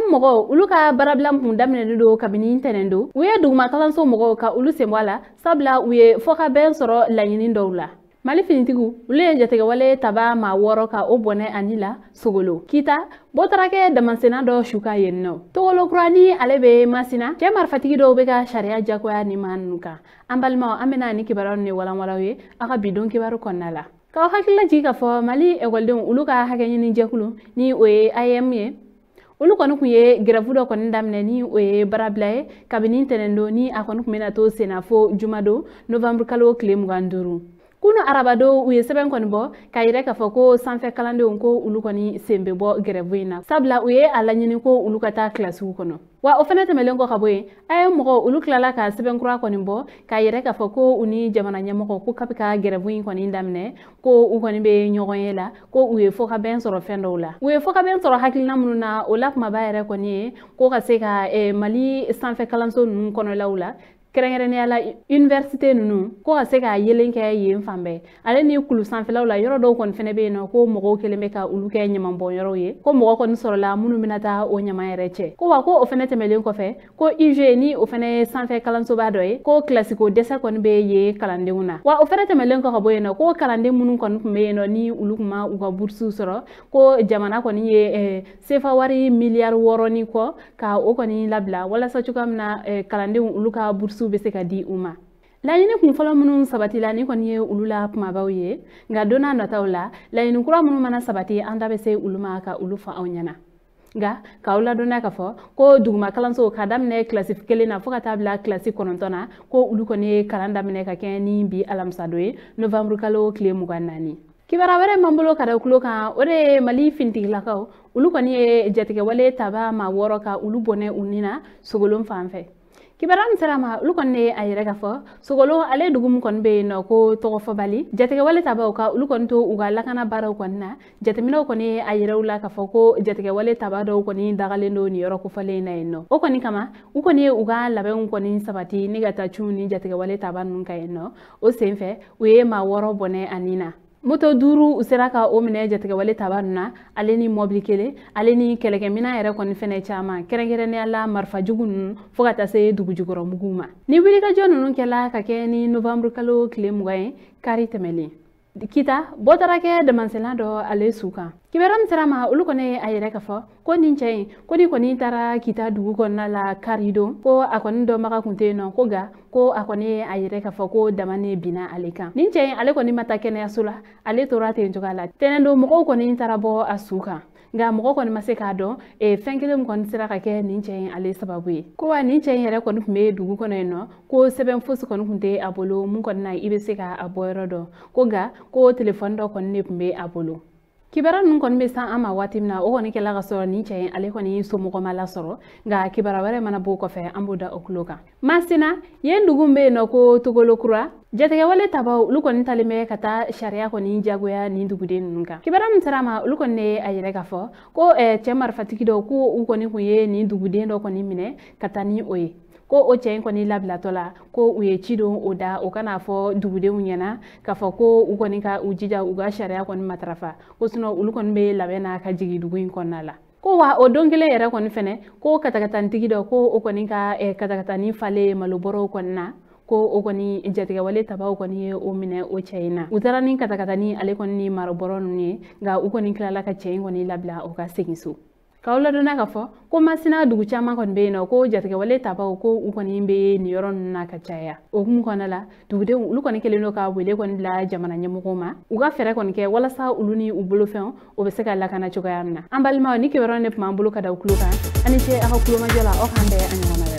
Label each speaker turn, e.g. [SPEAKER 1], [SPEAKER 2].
[SPEAKER 1] AEEM mɔgɔw olu ka baarabila kun daminɛnen don kabini ntɛnɛn don. U ye duguma kalanso mɔgɔw ka olu sen bɔ a la, sabula u ye fɔkabɛn sɔrɔ laɲini dɔw la. Mali finitigiw olu ye jatigɛwale taba maa 6 ka o bɔnɛ ani la Sogolo. Kita bɔ taara kɛ damasenna dɔ su kan yen nɔ. Togolo kura ni ale bɛ Masina, cɛ marifatigi dɔw bɛ ka sariya jagoya ni maa ninnu kan. An balimaw, an bɛna ni kibaruya ninnu de walanwalan ye aw ka bi don kibaru kɔnɔna la. K'aw hakili lajigin k'a fɔ Mali ekɔlidenw olu ka hakɛ ɲini jɛkulu ni o ye AEEM ye, olu kɔni kun ye grève dɔ kɔni daminɛ ni o ye baarabila ye kabini ntɛnɛn don, ni a kɔni kun bɛna to senna fo jumadon novembre kalo tile 25. Kunu arabadon u ye sɛbɛn kɔni bɔ k'a yira k'a fɔ ko sanfɛ kalandenw ko olu kɔni sen bɛ bɔ grève in na, sabula u ye a laɲini ko olu ka taa kilasiw kɔnɔ. Wa o fɛnɛ tɛmɛlen kɔ ka bɔ yen, AEEM mɔgɔw olu tilala ka sɛbɛn kura kɔni bɔ k'a yira k'a fɔ ko u ni jamana ɲɛmɔgɔ ko kabi ka grève in kɔni daminɛ, ko u kɔni bɛ ɲɔgɔn ye la, ko u ye fɔkabɛn sɔrɔ fɛn dɔw la. U ye fɔkabɛn sɔrɔ hakilina minnu na, o la kumaba yɛrɛ kɔni ye ko ka se ka Mali sanfɛ kalanso ninnu kɔnɔlaw la, kɛrɛnkɛrɛnnenya la université ninnu, ko ka se ka yelen kɛ yen fan bɛɛ, ale ni kulu sanfɛlaw la yɔrɔ dɔw kɔni fɛnɛ bɛ yen nɔ ko mɔgɔw kɛlen bɛ ka olu kɛ ɲamanbɔnyɔrɔw ye, ko mɔgɔ kɔni sɔrɔla minnu bɛna taa o ɲaman yɛrɛ cɛ. Ko wa ko o fɛnɛ tɛmɛlen kɔfɛ, ko UG ni o fɛnɛ ye sanfɛ kalansoba dɔ ye, ko kilasiko dɛsɛ kɔni bɛ yen kalandenw na. Wa o fɛnɛ tɛmɛlen kɔ ka bɔ yen nɔ, ko kalanden minnu kɔni tun bɛ yen nɔ ni olu kun ma u ka burusiw sɔrɔ, ko jamana kɔni ye sefa wari miliyari 6 ni kɔ ka o kɔni labila walasa cogoya min na kalandenw olu ka burusiw bɛ se ka di u ma. Laɲini kunfɔlɔ minnu sabatila ni kɔni ye olu la kumabaw ye, nka don n'a nataw la laɲini kura minnu mana sabati an da bɛ se olu ma ka olu fɔ aw ɲɛna. Nka k'aw ladɔnniya k'a fɔ ko duguma kalanso ka daminɛ kilasi 1 na fo ka taa bila kilasi 9 na, ko olu kɔni ye kalan daminɛ ka kɛ ni bi alamisadon ye novembre kalo tile 24. Kibaruya wɛrɛ m'an bolo ka da kulo kan, o de ye Mali finitigilakaw olu kɔni ye jatigɛwale taba maa 6 ka olu bɔnɛ u ni na Sogolon fan fɛ. Kibaruya min sera ma, olu kɔni ye a yɛrɛ k'a fɔ Sogolon ale dugu min kɔni bɛ yen nɔ ko tɔgɔfɔbali, jatigɛwale tabaw ka olu kɔni to u ka lakana baaraw kɔni na. Jateminɛw kɔni ye a yɛrɛw la k'a fɔ ko jatigɛwale taba dɔw kɔni dagalen don nin yɔrɔ kofɔlen in na yen nɔ. O kɔni kama u kɔni ye u ka labɛnw kɔni sabati ni ka taa cun ni jatigɛwale taba ninnu kan yen nɔ. O senfɛ u ye maa 6 bɔnɛ a ni na. Moto 5 u sera ka o minɛ jatigɛwale taba ninnu na, ale ni mɔbili 1, ale ni kɛlɛkɛminɛn yɛrɛ kɔni fɛnɛ caman, kɛrɛnkɛrɛnnenya la marifa jugu ninnu fo ka taa se dugujukɔrɔmuguw ma. Ni wulikajɔ ninnu kɛla ka kɛ ni novembre kalo tile 20 ye kari tɛmɛlen. Kita bɔ taara kɛ damasenna dɔ ale su kan. Kibaruya min sera ma, olu kɔni ye a yɛrɛ k'a fɔ ko nin cɛ in ko ni kɔni taara Kita dugu kɔnɔna la kari don, ko a kɔni dɔnbaga kun tɛ yen nɔ, ko nka ko a kɔni ye a yɛrɛ k'a fɔ ko dama ne binna ale kan. Nin cɛ in ale kɔni ma taa kɛnɛyaso la, ale tora ten cogoya la. Tɛnɛn don mɔgɔw kɔni taara bɔ a su kan, nka mɔgɔ kɔni ma se k'a dɔn fɛn kelen min kɔni sera ka kɛ nin cɛ in ale sababu ye. Ko wa nin cɛ in yɛrɛ kɔni tun bɛ dugu kɔnɔ yen nɔ, ko sɛbɛn fosi kɔni tun tɛ a bolo mun kɔni na i bɛ se k'a bɔ yɔrɔ dɔn, ko nka ko telefɔni dɔ kɔni de tun bɛ a bolo. Kibaruya ninnu kɔni bɛ san an ma waati min na, o kɔni kɛla ka sɔrɔ nin cɛ in ale kɔni somɔgɔ ma lasɔrɔ, nka kibaruya wɛrɛ mana bɔ o kɔfɛ an b'o da o tulo kan. Masina yen dugu min bɛ yen nɔ ko Togolo kura, jatigɛwale tabaw olu kɔni talen bɛ ka taa sariya kɔni jagoya nin duguden ninnu kan. Kibaruya min sera a ma, olu kɔni ye a yɛrɛ k'a fɔ ko cɛ marifatigi dɔw ko u kɔni kun ye nin duguden dɔ kɔni minɛ ka taa ni o ye, ko o cɛ in kɔni labilatɔ la ko u ye ci don o da o kana fɔ dugudenw ɲɛna k'a fɔ ko u kɔni ka u jija u ka sariya kɔni matarafa, ko sinɔn olu kɔni bɛ labɛn na ka jigin dugu in kɔnɔna la. Ko wa o don kelen yɛrɛ kɔni fɛnɛ ko katakatanitigi dɔ ko o kɔni ka katakatani falen malobɔrɔw kɔni na, ko o kɔni jatigɛwale tabaw kɔni ye o minɛ o cɛ in na. U taara ni katakatani ale kɔni ni marobɔrɔ ninnu ye, nka u kɔni tilala ka cɛ in kɔni labila o ka segin so. K'aw ladɔnniya k'a fɔ ko Masina dugu caman kɔni bɛ yen nɔ ko jatigɛwale tabaw ko u kɔni bɛ nin yɔrɔ ninnu na ka caya. O hukumu kɔnɔna la, dugudenw olu kɔni kɛlen don ka wele kɔni bila jamana ɲɛmɔgɔw ma, u ka fɛɛrɛ kɔni kɛ walasa olu ni u bolofɛnw o bɛ se ka lakana cogoya min na. An balimaw, ni kibaruya de tun b'an bolo ka da u tulo kan, aw ni ce aw ka kulomajɔ la, aw k'an bɛn a ɲɔgɔnna wɛrɛ.